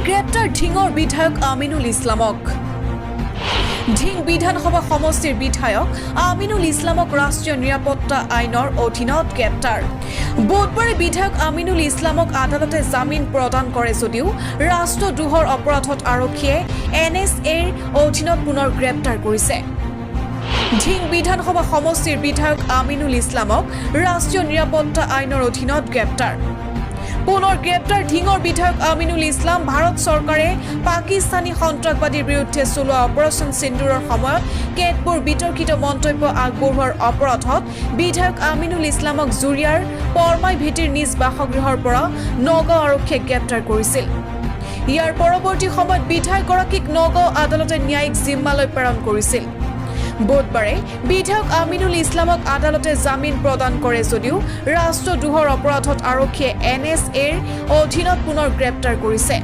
গ্ৰেপ্তাৰ ঢিঙৰ বিধায়ক আমিনুল ইছলামক। ঢিং বিধানসভা সমষ্টিৰ বিধায়ক আমিনুল ইছলামক ৰাষ্ট্ৰীয় নিৰাপত্তা আইনৰ অধীনত গ্ৰেপ্তাৰ। বুধবাৰে বিধায়ক আমিনুল ইছলামক আদালতে জামিন প্ৰদান কৰে যদিও ৰাষ্ট্ৰদ্ৰোহৰ অপৰাধত আৰক্ষীয়ে এনএছএৰ অধীনত পুনৰ গ্ৰেপ্তাৰ কৰিছে। ঢিং বিধানসভা সমষ্টিৰ বিধায়ক আমিনুল ইছলামক ৰাষ্ট্ৰীয় নিৰাপত্তা আইনৰ অধীনত গ্ৰেপ্তাৰ। পুনৰ গ্ৰেপ্তাৰ ঢিঙৰ বিধায়ক আমিনুল ইছলাম। ভাৰত চৰকাৰে পাকিস্তানী সন্ত্ৰাসবাদীৰ বিৰুদ্ধে চলোৱা অপাৰেচন সিন্দুৰৰ সময়ত কেতবোৰ বিতৰ্কিত মন্তব্য আগবঢ়োৱাৰ অপৰাধত বিধায়ক আমিনুল ইছলামক জুৰিয়াৰ পৰমাই ভেটিৰ নিজ বাসগৃহৰ পৰা নগাঁও আৰক্ষীয়ে গ্ৰেপ্তাৰ কৰিছিল। ইয়াৰ পৰৱৰ্তী সময়ত বিধায়কগৰাকীক নগাঁও আদালতে ন্যায়িক জিম্মালৈ প্ৰেৰণ কৰিছিল। বুধবাৰে বিধায়ক আমিনুল ইছলামক আদালতে জামিন প্ৰদান কৰে যদিও ৰাষ্ট্ৰদ্ৰোহৰ অপৰাধত আৰক্ষীয়ে এনএছএৰ অধীনত পুনৰ গ্ৰেপ্তাৰ কৰিছে।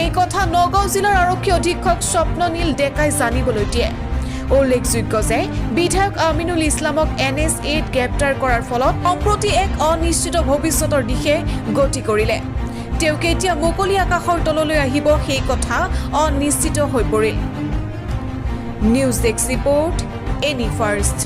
এই কথা নগাঁও জিলাৰ আৰক্ষী অধীক্ষক স্বপ্ননীল ডেকাই জানিবলৈ দিয়ে। উল্লেখযোগ্য যে বিধায়ক আমিনুল ইছলামক এনএছএত গ্ৰেপ্তাৰ কৰাৰ ফলত সম্প্ৰতি এক অনিশ্চিত ভৱিষ্যতৰ দিশে গতি কৰিলে। তেওঁ কেতিয়া মুকলি আকাশৰ তললৈ আহিব, সেই কথা অনিশ্চিত হৈ পৰিল। News desk report, any first.